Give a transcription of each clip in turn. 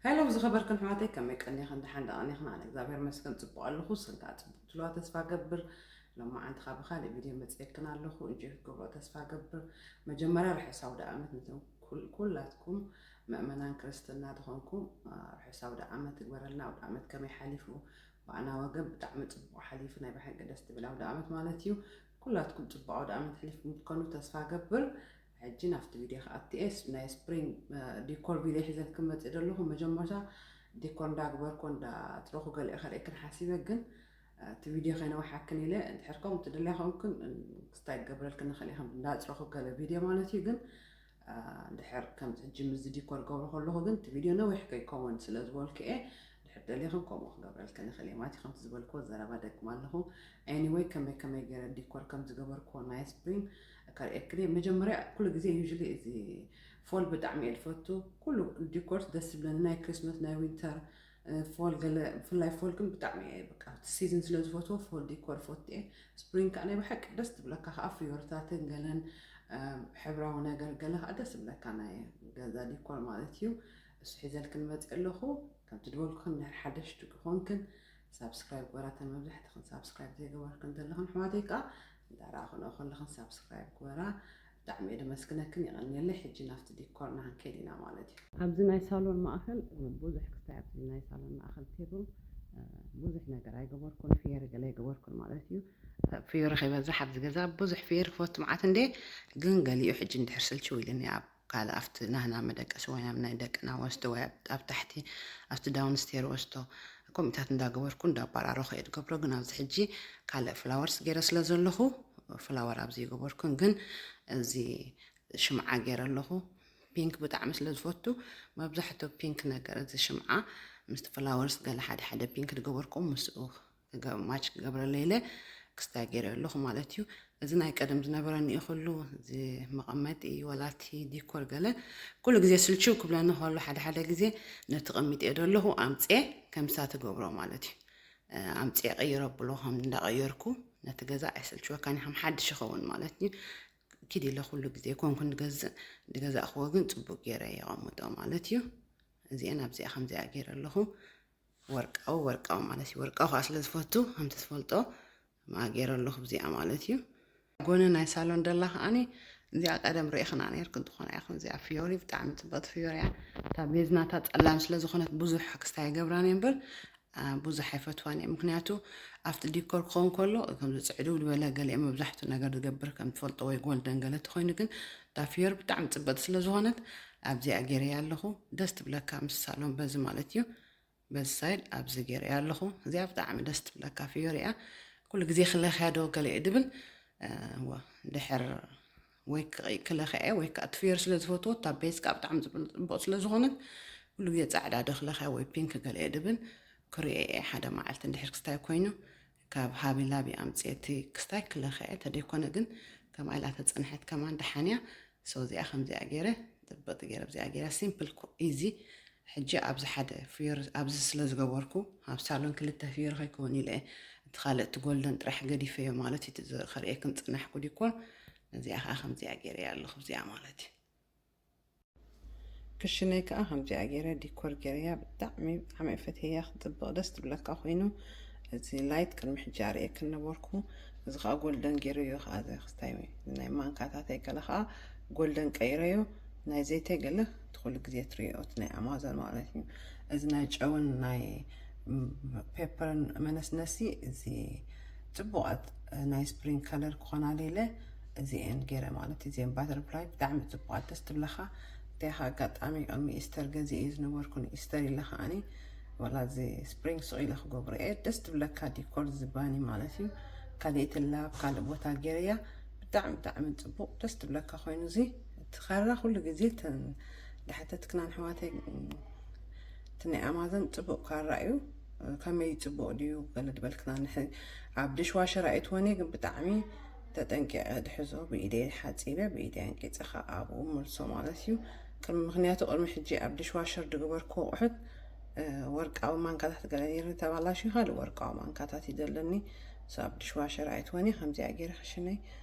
ሄሎ ዝኸበርክን ኣሕዋተይ፣ ከመይ ቀኒኽን? ደሓን ዶ ቀኒኽን? ኣነ እግዚኣብሔር ይመስገን ጽቡቕ ኣለኹ። ስንካ ጽቡቕ ትልዋ ተስፋ ገብር። ሎማዓንቲ ካብ ካልእ ቪድዮ መጽኤክን ኣለኹ። እንጂ ክገብሮ ተስፋ ገብር። መጀመርያ ርሑስ ኣውደ ዓመት ነቶም ኩል-፣ ኩላትኩም ምእመናን ክርስትና ዝኾንኩም፣ አ፣ ርሑስ ኣውደ ዓመት ይግበረልና። ኣውደ ዓመት ከመይ ሓሊፉ? ብኣና ወገን ብጣዕሚ ጽቡቕ ሓሊፉ። ናይ ብሓቂ ደስ ትብል ኣውደ ዓመት ማለት እዩ። ኩላትኩም ጽቡቕ ኣውደ ዓመት ኣሕሊፍኩም ትኮኑ ተስፋ ገብር። ሕጂ ናብቲ ቪድዮ ክኣቲ እየ። ስ-፣ ናይ ስፕሪንግ፣ አ፣ ዲኮር ቪድዮ ሒዘ ክመጽእ ዘለኹ። መጀመርታ ዲኮር እንዳግበርኩ እንዳጥረኹ ገለ ከርእየክን ሓሲበ፣ ግን፣ አ፣ እቲ ቪድዮ ከይነውሓክን ኢለ። እንድሕር ከምኡ ትደልያ ኮንክን፣ ን-፣ ክስታይ ክገብረልክን ንኽእል እየ፣ ከም እንዳጥረኹ ገለ ቪድዮ ማለት እዩ። ግን፣ አ፣ እንድሕር ከምዚ ሕጂ ምስዚ ዲኮር ገብሮ ከለኹ ግን እቲ ቪድዮ ነዊሕ ከይከውን ስለ ዝበልኩ እየ። እንድሕር ደሊኽን ከምኡ ክገብረልክን ንኽእል እየ ማለት እዩ። ከምቲ ዝበልክዎ ዘረባ ደግማ ኣለኹ። ኤኒወይ፣ ከመይ ከመይ ገይረ ዲኮር ከም ዝገበርክዎ ናይ ስፕሪንግ ከርእየክን እየ። መጀመርያ ኩሉ ግዜ ዩዥሊ እዚ ፎል ብጣዕሚ እየ ዝፈቱ። ኩሉ ዲኮርስ ደስ ዝብለኒ፣ ናይ ክሪስማስ፣ ናይ ዊንተር፣ እ፣ ፎል ገለ፣ ብፍላይ ፎል ግን ብጣዕሚ እየ፣ በቃ፣ እቲ ሲዝን ስለ ዝፈትዎ ፎል ዲኮር ፈቱ እየ። ስፕሪንግ ከኣ ናይ ብሓቂ ደስ ትብለካ ከኣ ፍዮርታትን ገለን፣ እ፣ ሕብራዊ ነገር ገለ ከኣ ደስ ዝብለካ ናይ ገዛ ዲኮር ማለት እዩ። እሱ ሒዘልክን መጽእ ኣለኹ። ከምቲ ዝበልኩኽን እንድሕር ሓደሽቲ ክኾንክን ሳብስክራይብ ግበራ። እተን መብዛሕትኽን ሳብስክራይብ ዘይገበርክን ዘለኽን ኣሕዋተይ ከኣ እንዳረኣኽንኦ ከለኽን ሳብስክራይብ ግበራ። ብጣዕሚ እየ ደመስግነክን፣ የቐንየለይ። ሕጂ ናብቲ ዲኮር ንሃንከይድ ኢና ማለት እዩ። ኣብዚ ናይ ሳሎን ማእኸል ብዙሕ ክስታይ፣ ኣብዚ ናይ ሳሎን ማእኸል ቴብል፣ እ፣ ብዙሕ ነገር ኣይገበርኩን፣ ፍየሪ ገለ ኣይገበርኩን ማለት እዩ። ፍዮሪ ከይበዝሕ ኣብዚ ገዛ ብዙሕ ፍዮሪ ክፈቱ መዓት እንዴ፣ ግን ገሊኡ ሕጂ እንድሕር ስልችው ኢሉኒ ኣብ ካልእ ኣብቲ ናህና መደቀሲ ወይ ናብ ናይ ደቅና ወስዶ ወይ ኣብ፣ ኣብ ታሕቲ ኣብቲ ዳውንስቴር ወስዶ ከምኡታት እንዳገበርኩ እንዳባራረኹ እየ ዝገብሮ። ግን ኣብዚ ሕጂ ካልእ ፍላወርስ ገይረ ስለ ዘለኹ ፍላወር ኣብዚ ይገበርኩን። ግን እዚ ሽምዓ ገይረ ኣለኹ። ፒንክ ብጣዕሚ ስለ ዝፈቱ መብዛሕትኡ ፒንክ ነገር፣ እዚ ሽምዓ ምስቲ ፍላወርስ ገለ ሓደ ሓደ ፒንክ ዝገበርኩም ምስኡ ክገ-፣ ማች ክገብረለይ ኢለ ክስታይ ገይረ ኣለኹ ማለት እዩ። እዚ ናይ ቀደም ዝነበረኒ እዩ ኩሉ፣ እዚ መቐመጢ ወላቲ ዲኮር ገለ ኩሉ ግዜ ስልችው ክብለኒ ከሎ ሓደ ሓደ ግዜ ነቲ ቀሚጠ ዘለኹ ኣምፅኤ ከምሳ ትገብሮ ማለት እዩ። እ፣ ኣምፅኤ ቀይሮ ብሎ ከም እንዳቀየርኩ ነቲ ገዛ ኣይስልችወካን እዩ፣ ከም ሓድሽ ይኸውን ማለት እዩ። ኪድ ኢለ ኩሉ ግዜ ኮንኩ ንገዝእ፣ ዝገዛእክዎ ግን ፅቡቅ ገይረ የቐምጦ ማለት እዩ። እዚአን ኣብዚኣ ከምዚኣ ገይረ ኣለኹ። ወርቃዊ፣ ወርቃዊ ማለት እዩ። ወርቃዊ ከዓ ስለ ዝፈቱ፣ ከምቲ ትፈልጦ፣ ማኣ ገይረ ኣለኹ ብዚኣ ማለት እዩ። ጎኒ ናይ ሳሎን ደላ ከዓኒ፣ እዚኣ ቀደም ርኢኽና ነይርክን ትኾና ኢኽን። እዚኣ ፍዮሪ፣ ብጣዕሚ ጽብቕቲ ፍዮሪ እያ። እታ ቤዝናታ ጸላም ስለ ዝኾነት ብዙሕ ክስታይ ኣይገብራን እየ እምበር፣ አ፣ ብዙሕ ኣይፈትዋን እየ። ምኽንያቱ ኣብቲ ዲኮር ክኸውን ከሎ፣ ከምዚ ጽዕድው ዝበለ ገሊኦም መብዛሕትኡ ነገር ዝገብር ከም ትፈልጦ ወይ ጎልደን ገለ ተኾይኑ፣ ግን እታ ፍዮሪ ብጣዕሚ ጽብቕቲ ስለ ዝኾነት ኣብዚኣ ገይረያ ኣለኹ። ደስ ትብለካ ምስ ሳሎን በዚ ማለት እዩ። በዚ ሳይድ ኣብዚ ገይረያ ኣለኹ። እዚኣ ብጣዕሚ ደስ ትብለካ ፍዮሪ እያ። ኩሉ ግዜ ክለኽያ ዶ ገለ እየ ድብል፣ እ፣ ወ-፣ ድሕር ወይ ክቕ-፣ ክለኽያ እየ ወይ ከዓ እቲ ፍዮሪ ስለ ዝፈትዎ፣ እታ ቤዝ ከዓ ብጣዕሚ ጽብ-፣ ጽቡቕ ስለ ዝኾነት፣ ኩሉ ግዜ ጻዕዳ ዶ ክለኽያ ወይ ፒንክ ገለ እየ ድብል፣ ክርእየ እየ ሓደ መዓልቲ እንድሕር ክስታይ ኮይኑ። ካብ ሃቢ ላቢ ኣምጽኤ እቲ ክስታይ ክለኽያ እየ። ተደይኮነ ግን ከምኣ ኢላ ተጸንሐት ከማን ደሓን እያ። ሶ እዚኣ ከምዚኣ ገይረ፣ ጽብቕቲ ገይረ፣ ኣብዚኣ ገይረ፣ ሲምፕል ኮ-፣ ኢዚ። ሕጂ ኣብዚ ሓደ ፍዮር፣ ኣብዚ ስለ ዝገበርኩ፣ ኣብ ሳሎን ክልተ ፍዮር ከይከውን ኢለ እየ። እቲ ካልእ፣ እቲ ጎልደን ጥራሕ ገዲፈዮ ማለት እዩ፣ እቲ ዝ-፣ ከርእየክን ዝጸናሕኩ ዲኮር። እዚኣ ኸዓ ከምዚኣ ገይረያ ኣለኹ፣ ኣብዚኣ ማለት እዩ። ክሽነይ ከኣ ከምዚኣ ገይረ ዲኮር ገይረያ። ብጣዕሚ፣ ብጣዕሚ እየ ፈትየያ፣ ክትጽብቕ ደስ ትብለካ ኮይኑ። እዚ ላይት ቅድሚ ሕጂ ኣርእየክን ነበርኩ። እዚ ከኣ ጎልደን ገይረዮ ከኣ፣ እዚ ክስታይ ናይ ማንካታተይ ገለ ከኣ ጎልደን ቀይረዮ። ናይ ዘይተይ ገለ እቲ ኩሉ ግዜ ትርእዮ፣ እቲ ናይ ኣማዞን ማለት እዩ። እዚ ናይ ጨውን ናይ፣ ም፣ ፔፐርን መነስነሲ፣ እዚ ጽቡቓት ናይ ስፕሪንግ ከለር ክኾናለ ኢለ እዚኤን ገይረ ማለት እዩ። እዚኤን ባተርፍላይ ብጣዕሚ ጽቡቓት፣ ደስ ትብለኻ። እንተይኻ ኣጋጣሚ ቅድሚ ኢስተር ገዚኤ ዝነበርኩ፣ ንኢስተር ኢለ ከዓኒ ዋላ እዚ ስፕሪንግ ሱቕ ኢለ ክገብሮ እየ። ደስ ትብለካ ዲኮር ዝባኒ ማለት እዩ። ካልእ ትላ ኣብ ካልእ ቦታ ገይረያ። ብጣዕሚ፣ ብጣዕሚ ጽቡቕ፣ ደስ ትብለካ ኮይኑ፣ እዚ እቲ ካራ ኩሉ ግዜ ተን-፣ ዝሓተትክናን ኣሕዋተይ፣ እቲ ናይ ኣማዞን ጽቡቕ ካራ እዩ። ከመይ ጽቡቕ ድዩ ገለ ዝበልክና፣ ንሕ-፣ ኣብ ድሽዋሸር ኣይእትዎን እየ፣ ግን ብጣዕሚ ተጠንቂቐ ድሕዞ፣ ብኢደይ ሓጺበ፣ ብኢደይ ኣንቂጸ ከኣ ኣብኡ መልሶ ማለት እዩ። ቅድሚ፣ ምኽንያቱ ቅድሚ ሕጂ ኣብ ድሽዋሸር ዝገበርኩ ኣቑሑት፣ እ፣ ወርቃዊ ማንካታት ገለ ነይሩ ተባላሽዩ፣ ካልእ ወርቃዊ ማንካታት እዩ ዘለኒ። ሶ ኣብ ድሽዋሸር ኣይእትዎን እየ፣ ከምዚኣ ገይረ ክሽነይ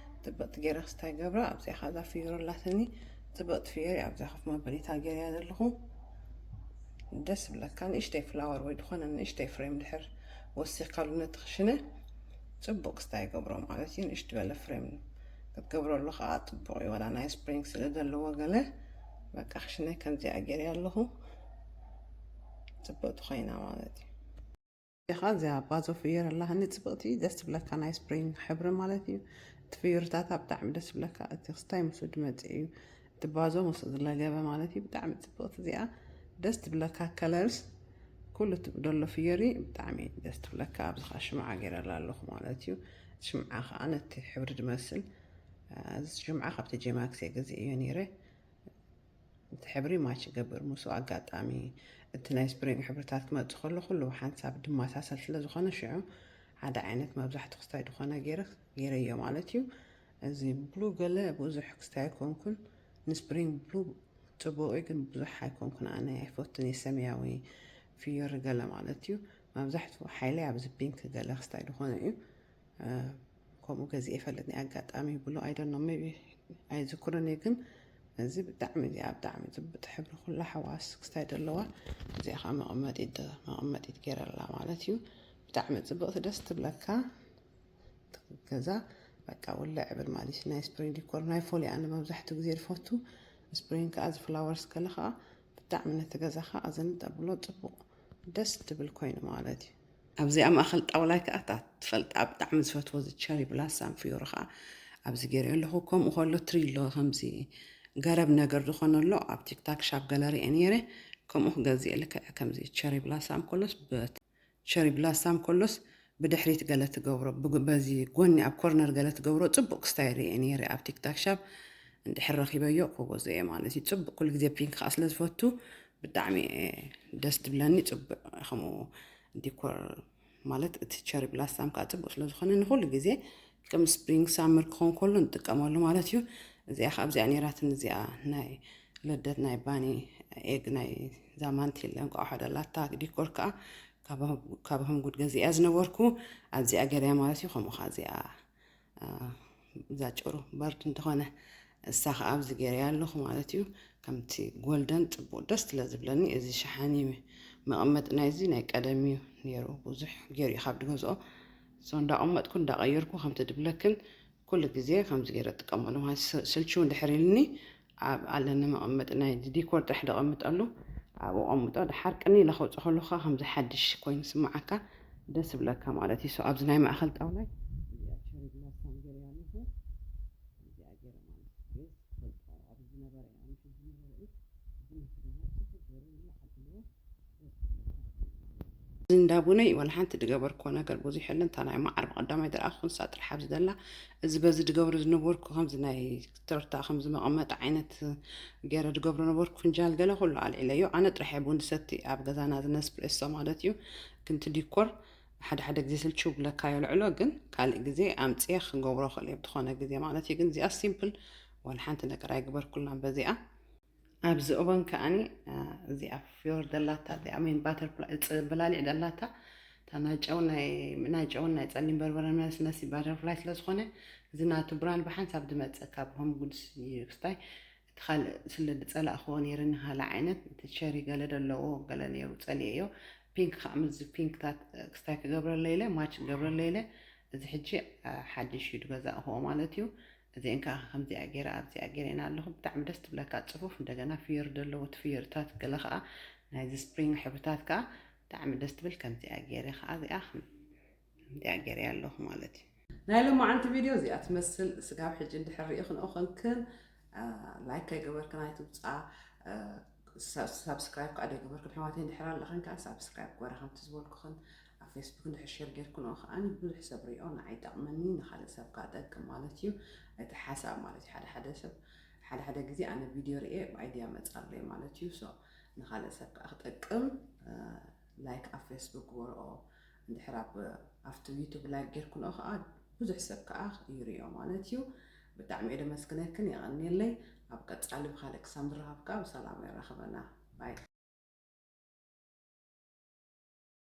ጽብቕቲ ገይረ ክስታይ ገብራ። ኣብዚኣ ከኣ እዛ ፍዮሪ ኣላትኒ፣ ጽብቕቲ ፍዮሪ ኣብዛ ኮፍ መበሊታ ገይረያ ዘለኹ። ደስ ብለካ። ንእሽተይ ፍላወር ወይ ዝኾነ ንእሽተይ ፍሬም ድሕር ወሲኻሉ ነቲ ክሽነ ጽቡቕ ክስታይ ይገብሮ ማለት እዩ። ንእሽት ዝበለ ፍሬም ክትገብረሉ ከዓ ጽቡቕ እዩ። ዋላ ናይ ስፕሪንግ ስለ ዘለዎ ገለ በቃ ክሽነ ከምዚኣ ገይረ ኣለኹ ጽቡቕ ትኾይና ማለት እዩ። እዚኣ እዚኣ ባዞ ፍየር ኣላህኒ ጽብቕቲ ደስ ትብለካ ናይ ስፕሪንግ ሕብሪ ማለት እዩ። እቲ ፍየርታታ ብጣዕሚ ደስ ትብለካ። እቲ ክስታይ ምስ ድመጽእ እዩ። እቲ ባዞ ምስ ዝለገበ ማለት እዩ። ብጣዕሚ ጽብቕቲ እዚኣ ደስ ትብለካ። ከለርስ ኩሉ እቲ ደሎ ፍየሪ ብጣዕሚ ደስ ትብለካ። ኣብዚ ከዓ ሽምዓ ገይረላ ኣለኹ ማለት እዩ። ሽምዓ ከዓ ነቲ ሕብሪ ድመስል እዚ ሽምዓ ካብቲ ጄማክስ ገዚኤዮ ነይረ። እቲ ሕብሪ ማች ይገብር ምስኡ። ኣጋጣሚ እቲ ናይ ስፕሪንግ ሕብርታት ክመጽእ ከሎ ኩሉ ሓንሳብ ድመሳሰል ስለ ዝኾነ ሽዑ ሓደ ዓይነት መብዛሕትኡ ክስታይ ዝኾነ ገይረ ገይረዮ ማለት እዩ። እዚ ብሉ ገለ ብዙሕ ክስታይ ኣይኮንኩን። ንስፕሪንግ ብሉ ጽቡቕ እዩ፣ ግን ብዙሕ ኣይኮንኩን። ኣነ ኣይፈቱን እየ ሰማያዊ ፍዮሪ ገለ ማለት እዩ። መብዛሕትኡ ሓይለይ ኣብዚ ፒንክ ገለ ክስታይ ዝኾነ እዩ። ከምኡ ገዚኤ ይፈልጥ ናይ ኣጋጣሚ ብሉ ኣይደኖ ቢ ኣይዝክርን እየ፣ ግን እዚ ብጣዕሚ እዚኣ ብጣዕሚ ጽብቕቲ ሕብሪ ኩላ ሓዋስ ክስታይ ዘለዋ እዚኣ ከዓ መቐመጢት መቐመጢት ገይረላ ማለት እዩ። ብጣዕሚ ጽብቕቲ ደስ ትብለካ። ገዛ በቃ ውልዕ እብል ማለት እዩ። ናይ ስፕሪንግ ዲኮር ናይ ፎሊ ኣነ መብዛሕትኡ ግዜ ዝፈቱ። ስፕሪንግ ከዓ እዚ ፍላወርስ ገለ ከዓ ብጣዕሚ ነቲ ገዛ ከዓ ኣዘንጥ ኣብሎ ጽቡቕ ደስ ትብል ኮይኑ ማለት እዩ። ኣብዚኣ ማእኸል ጣውላይ ከዓ እታ ትፈልጣ ብጣዕሚ ዝፈትዎ እዚ ቸሪ ብላሳም ፍዮሪ ከዓ ኣብዚ ገይረዮ ኣለኹ። ከምኡ ከሎ ትሪሎ ከምዚ ገረብ ነገር ዝኾነ ኣሎ ኣብ ቲክታክ ሻፕ ገለ ሪኤ ነይረ። ከምኡ ክገዝእ ልክዕ ከምዚ ቸሪ ብላሳም ከሎስ ብ ቸሪ ብላሳም ከሎስ ብድሕሪት ገለ ትገብሮ ብግ- በዚ ጎኒ ኣብ ኮርነር ገለ ትገብሮ ጽቡቅ ክስታይ ሪኤ ነይረ ኣብ ቲክታክ ሻፕ። እንድሕር ረኺበዮ ክገዝኦ እየ ማለት እዩ። ጽቡቅ ኩሉ ግዜ ፒንክ ከዓ ስለ ዝፈቱ ብጣዕሚ እየ ደስ ትብለኒ። ጽቡቅ ከምኡ ዲኮር ማለት እቲ ቸሪ ብላሳም ከዓ ጽቡቅ ስለ ዝኾነ ንኩሉ ግዜ ከም ስፕሪንግ ሳመር ክኸውን ከሎ ንጥቀመሉ ማለት እዩ። እዚኣ ከዓ ኣብዚኣ ነይራትን እዚኣ ናይ ልደት ናይ ባኒ ኤግ ናይ ዛማንቲል እንቋቑሖ ደላታ ዲኮር ከዓ ካብ ህም- ካብ ህምጉድ ገዚኣ ዝነበርኩ ኣብዚኣ ገርያ ማለት እዩ። ከምኡ ከዓ እዚኣ እዛ ጭሩ በርድ እንተኾነ እሳ ከዓ ኣብዚ ገርያ ኣለኹ ማለት እዩ። ከምቲ ጎልደን ጽቡቅ ደስ ስለ ዝብለኒ እዚ ሸሓኒ መቐመጢ ናይዚ ናይ ቀደም እዩ ነይሩ። ብዙሕ ገይሩ እዩ ካብ ድገዝኦ ሶ እንዳቐመጥኩ እንዳቐየርኩ ከምቲ ድብለክን ኩሉ ግዜ ከምዚ ገይረ እጥቀመሉ ማለት ስ- ስልችው እንድሕር ኢልኒ ኣብ ኣለኒ መቐመጢ ናይ ዲኮር ጥራሕ ደቐምጠሉ ኣብኡ ቀምጦ ድሓር ቅኒ ኢለ ከውፅእ ከለካ ከምዚ ሓድሽ ኮይኑ ስማዓካ ደስ ብለካ ማለት እዩ። So ኣብዚ ናይ ማእኸል ጣውላይ እዚኣ ቸሪ ብላሳም ገይረ ኣለኹ እዚኣ ገይረ ማለት እዩ። ኣብዚ ዝነበረ እያ ኣብዚ ዝነበረ እዩ። እዚ እንዳቡነይ ወላ ሓንቲ ድገበርኮ ነገር ብዙሕ የለን። እታ ናይ ማዕር ብቐዳማይ ድረኣኹ ንሳ ጥራሕ ኣብዚ ዘላ እዚ በዚ ድገብሮ ዝነበርኩ ከምዚ ናይ ተርታ ከምዚ መቐመጢ ዓይነት ገይረ ድገብሮ ነበርኩ። ፍንጃል ገለ ኩሉ ኣልዒለዮ። ኣነ ጥራሕ እየ ቡን ዝሰቲ ኣብ ገዛና እዚ ነስፕሬሶ ማለት እዩ። ክንቲ ዲኮር ሓደ ሓደ ግዜ ስልችው ብለካ የልዕሎ፣ ግን ካልእ ግዜ ኣምፅየ ክገብሮ ክእል እየ ብዝኾነ ግዜ ማለት እዩ። ግን እዚኣ ሲምፕል ወላ ሓንቲ ነገር ኣይግበርኩልናን በዚኣ ኣብዚ ኦቨን ከዓኒ እዚኣ ፍዮር ደላታ እዚኣ ሜን ባተርፍላይ በላሊዕ ደላታ እታ ናይ ጨው ናይ ናይ ጨውን ናይ ጸሊም በርበረ መለስለሲ ባተርፍላይ ስለ ዝኾነ እዚ ናቱ ብራንድ ብሓንሳብ ዝመጸ ካብ ሆም ጉድስ እዩ ክስታይ እቲ ካልእ ስለ ዝጸላእክዎ ነይርኒ ካልእ ዓይነት እቲ ቸሪ ገለ ዘለዎ ገለ ነይሩ ጸሊኤዮ ፒንክ ከዓ ምስዚ ፒንክታት ክስታይ ክገብረለ ኢለ ማች ክገብረለ ኢለ እዚ ሕጂ ሓድሽ እዩ ዝገዛእክዎ ማለት እዩ እዚአን ከዓ ከምዚኣ ገይረ ኣብዚኣ ገይረና ኣለኹ ብጣዕሚ ደስ ትብለካ ፅፉፍ እንደገና ፍየር ዘለዎ እቲ ፍየርታት ገለ ከዓ ናይዚ ስፕሪንግ ሕብርታት ከዓ ብጣዕሚ ደስ ትብል ከምዚኣ ገይረ ከዓ እዚኣ ከምዚኣ ገይረ ኣለኹ ማለት እዩ ናይ ሎማዓንቲ ቪድዮ እዚኣ ትመስል ስጋብ ሕጂ እንድሕር ሪኢኽንኦ ኮንክን ላይክ ከይገበርክን ኣይትውፃ ሳብስክራይብ ከዓ ደይገበርክን ኣሕዋተይ እንድሕር ኣለኽን ከዓ ሳብስክራይብ ግበራ ከምቲ ዝበልኩኽን ኣብ ፌስቡክ እንድሕር ሸር ጌርክንኦ ከዓ ብዙሕ ሰብ ሪኦ ንዓይ ይጠቕመኒ ንካልእ ሰብ ከዓ ጠቅም ማለት እዩ እቲ ሓሳብ ማለት እዩ ሓደ ሓደ ሰብ ሓደ ሓደ ግዜ ኣነ ቪድዮ ርኤ ኣይድያ መፃለይ ማለት እዩ ንካልእ ሰብ ከዓ ክጠቅም ላይክ ኣብ ፌስቡክ ግበርኦ እንድሕር ኣብቲ ዩቱብ ላይክ ጌርክንኦ ከዓ ብዙሕ ሰብ ከዓ ይሪኦ ማለት እዩ ብጣዕሚ እየ ደመስግነክን የቐንየለይ ኣብ ቀፃሊ ብካልእ ክሳብ ንራኸብ ከዓ ብሰላም የራኽበና ባይ